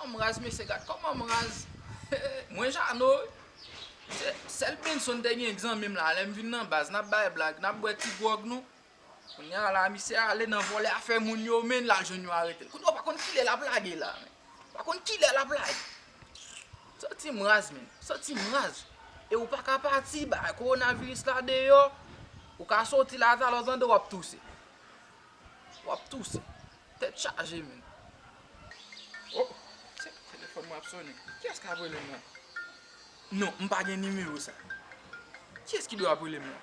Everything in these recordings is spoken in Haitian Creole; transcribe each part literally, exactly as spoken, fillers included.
M raz, mesye, gad kòman m raz. Mwen Jano, wi. Se sèl Benson te gen k zanmi m la, lè m vin nan baz, n ap bay blag, n ap bwè ti gwòg nou. Kounye a la, misye ale nan vòlè afè moun yo, men l al jwenn yo arete l. Kounye a, w pa konn kilè l ap lage la, men. W pa konn kilè l ap lage. Santi m raz, men. Santi m raz. E ou pa ka pati, bay kowonaviris la deyò. Ou ka soti la, talè w tande w ap touse. W ap touse. Tèt chaje, men. Oh, se telefòn mwen ap sonnen. Kiyès k ap rele m la? Non, m pa gen nimewo sa. Kiyès ki dwe ap rele m la?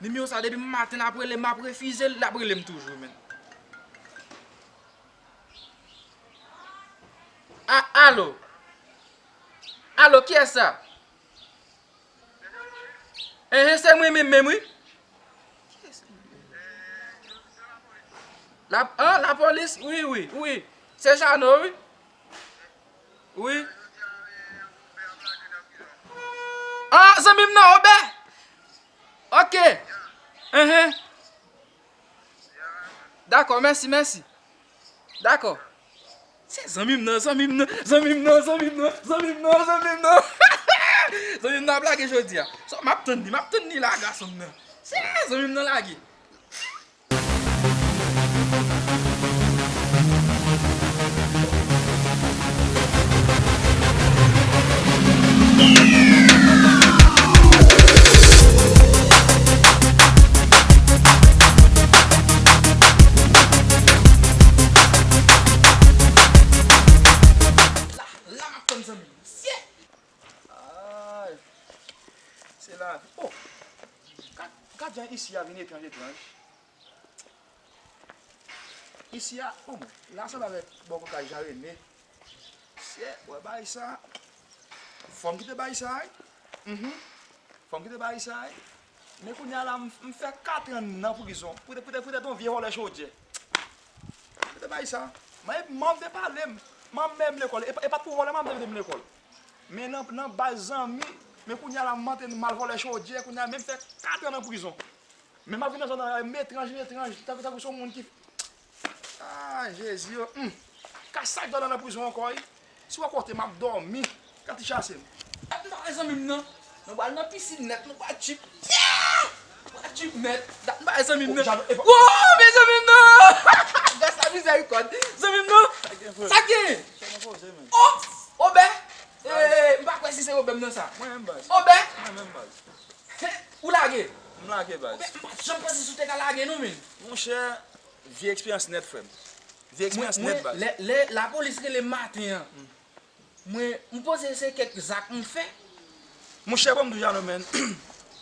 Nimewo sa, depi maten l ap rele m, m ap refize l, l ap rele m toujou, men. A, alo? Alo, kiyès sa? Enhen, se mwen menm menm, wi. La, an, lapolis? Wi, wi, wi. Se Jano, wi. Wi. An, zanmi m nan, Obè. Ok. Enhen. Dakò, mèsi, mèsi. Dakò. Se zanmi m nan, zanmi m nan, zanmi m nan, zanmi m nan, zanmi m nan, zanmi m nan. Zanmi m nan ap lage jodi a. So, m ap tann li, m ap tann li la, gason m nan. Se zanmi m nan lage. La, la m ap tann zanmi m. Sye! Ay. Se lavi. Oh! Gad, gad jan isi a vin etranj, etranj. Isi a, oh, la sanble avèk bò koka Jarene. Sye, wè bagay sa. Fò m kite bagay sa, wi. Mhm. Fò m kite bagay sa, wi. Men kounye a la, m, m fè katran nan prizon. Poutèt, poutèt, poutèt yon vye vòlè chodyè. Poutèt bagay sa. Men manman m te pale m. Manman m mete m lekòl. E pa, e pa t pou vòlè manman m te mete m lekòl. Men nan, nan baz zanmi, men kounye a la, m antre m al vòlè chodyè, kounye a, men m fè katran nan prizon. Men m ap vin nan zòn nan, m etranj, m etranj, tankou, tankou se yon moun ki, ah, Jezi, yo, hmm. Ka sa k dòmi nan prizon ankò, wi. Si w wè kote m ap dòmi, ka ti chase m. Dat m pa wè zanmi m nan. Nou pral nan pisin nèt, nou pral tchip. Yeah! Nou pral tchip nèt. Dat m pa wè zanmi m nan. Jano, epa. Wo, men zanmi m nan! Gras a mizèrikòd. Zanmi m nan. Sa gen, frè? Sa gen? Sa nan poze, men. Oh! Obè! Eh, m pa kwè si se Obè m nan sa. Mwen menm baz. Obè! Mwen menm baz. Ou lage? M lage, baz. Oubyen m pa t janm panse si w te ka lage non, men. Monchè, vye eksperyans nèt, frè m. Vye eksperyans nèt, baz. Mwen, lè, lè lapolis rele m maten an, mwen, m panse se kèk zak m fè. Monchè, ban m di w, Jano, men.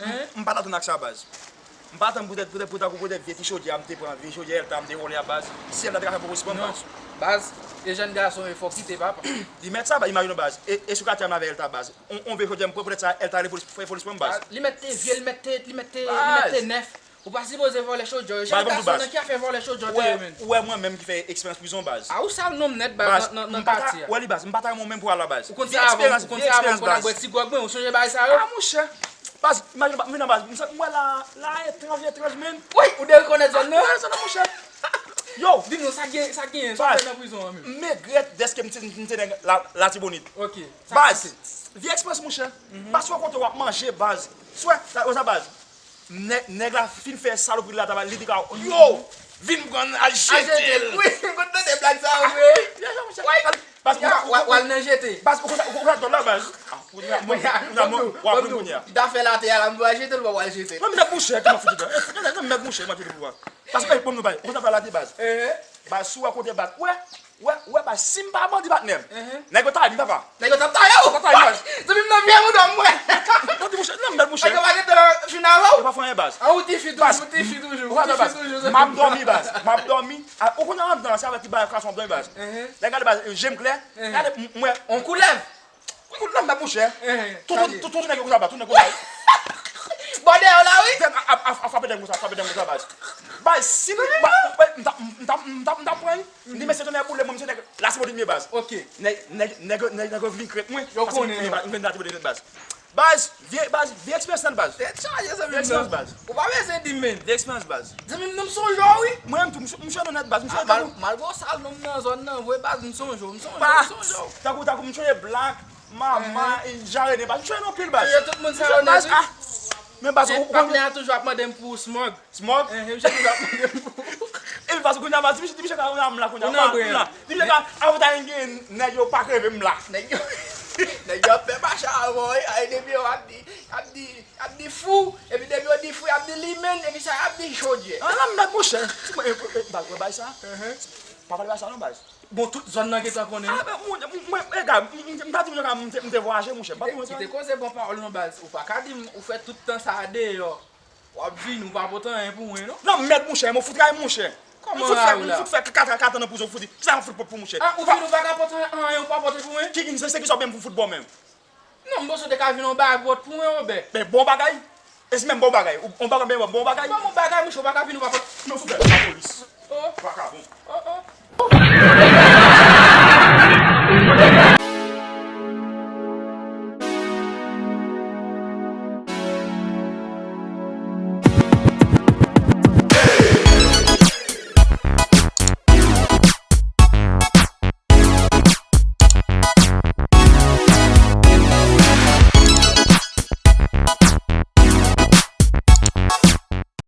M, m pa t atann ak sa, baz. M pa t atann poutèt, poutèt, poutèt, poutèt vye ti chodyè a m te pran, vye chodyè Èlta a m te vòlè a, baz. Si Èlta te ka fè pwomès ban m, baz. Baz, e jèn gason e fò kite papa. Li mèt sa, baz, imajine w, baz. E, e sou katye a m avè Èlta, baz. On, on vye chodyè m pran poutèt sa, Èlta rele polis, fè polis pran m, baz. Li mèt te vye, li mèt te, li mèt te, li mèt te nèf. Ou pa sipoze vòlè chodyè. Jèn gason nan ki afè vòlè chodyè te ye, men. Ou wè mwen menm ki fè eksperyans prizon, baz. A, ou sal non m nèt, baz, nan, nan katye a. Ou wè li, baz, m pa ta renmen w menm pou al la, baz. Ou konn sa avan, ou konn sa avan, m konn al bwè ti gwòg mwen, ou sonje bagay sa yo? A, monchè. Baz, imajine w, pa, m vin nan baz, m santi m wè la, la etranj, etranj, men. Wi, ou dekonèt zòn nan. Dekonèt zòn nan, monchè. Yo! Di nou, sa gen, sa gen, sa w fè nan prizon an menm? M regrèt dèske m te, m te nèg la, Latibonit. Ok, sa pase. Baz, vye eksperyans, monchè. Paske w kote w ap manje, baz. Swè, sa, sa, baz. Nèg, nèg la fin fè salopri la, tabal, li di ka, yo, vin pran l, al jete l. Wi, m konn tande blag sa yo vre. Wi, wi, wi. Baz, ou, ou, ou, w al nan jete. Baz, ou konn sa, ou konn sa dòl la, baz. Ah, ou, ou, ou, ou, w ap pran kounye a. M ta fè l atè a la, m pral jete l, ou pa pral jete l. Mwen, m mèt mouche, kòman fouti baz. Mwen, mèt mouche, mwen, jete pou baz. Baz, ou konn nou bay, ou konn sa fè la de baz. Baz, si w wè kote baz. Wè, wè, wè, baz, si m pa bandi patnè m. Nèg yo ta di papa. Nèg yo t ap taye w. T ap taye w, baz. Zanmi m nan vye mouda m wè. Mwen di mouche, non, m mèt mouche. Nèg yo pa gentan fin avè w. Yo pa fè anyen, baz. An, ou tifi toujou, ou tifi toujou, ou tifi toujou. M ap dòmi, baz. M ap dòmi. A, ou konnen anndan, se avèk ti bagay krason m ap dòmi, baz. Lè gade, baz, je m klè. Gade, m, m wè. On koulèv. Kout nan m mèt mouche. Tout, tout, tout, tout nèg yo konsa, baz, tout nèg konsa. Bò dèyè w la, wi. Ap, ap, ap, ap frape dèyè m konsa, frape dèyè m konsa, baz. Baz, si m, m ta, m ta, m ta, m ta pran l. M di, mesye, tonnè boule mwen, mesye, nèg la se mwen, baz. Ok. Nèg, nèg, nèg, nèg, nèg yo vin krèk mwen. Yo konnen. M vin dati mwen, baz. Baz, vye, baz, vye eksperyans nan baz. Tèt chaje, zanmi m. Vye eksperyans baz. Ou pa bezwen di m, men. Vye eksperyans baz. Zanmi m, non m sonje w, wi. Mwen menm tou, m sonje w nèt baz. M sonje mal, mal bon sal non m nan zòn nan vre baz, m sonje w, m sonje w, m sonje w. Tankou, tankou, m sonje Black, Mama, Jarene baz. M sonje nou anpil baz. Tout moun sa yo nèt, wi. Men baz, ou konn patnè a toujou ap mande m pou Smog. Smog? Ehe, misye toujou ap mande m pou. Epi baz, kounye a baz, misye di misye ka wè m la kounye a. Ou nan gwen an. Di misye ka, avantaj gen nèg yo pa kreve m la. Nèg yo, nèg yo ap fè mache avè w, wi. Ay, depi yo ap di, ap di, ap di fou, epi depi yo di fou, y ap di limen, epi sa y ap di chodyè. An, la m mèt monchè. Ti mwen, e, e, e, baz, wè baz sa? Pa pale baz sa non baz. Bon, tout zòn nan gentan konnen. Ah, men, mwen, mwen, mwen, egal, m, m, m ta di mwen m te, m te vwayaje, monchè. M pa di mwen sa. Kite koze bon pawòl non baz. Ou pa ka di m ou fè tout tan sa a deyò. W ap vini, ou pa pote anyen pou mwen, non? Non, mèd, monchè, mwen fout ray, monchè. Kòman ray ou la? Mwen fout fè, mwen fout fè kat, kat, kat an nan prizon, fout di, kisa w ap fout pou, pou, monchè? Ah, ou vin, ou pa ka pote anyen, ou pa pote pou mwen? Ki, ki, se, se ki sa w menm pou fout bò menm? Non, m panse w te ka vin yon bagay pou mwen, Obè. Men bon bagay. E si menm bon bagay? Ou, on bagay, men bon bagay? Bon, bon bagay, monchè, ou pa ka vin, ou pa pote. Non, fout fè lapolis. Oh. Vakabon. Oh, oh.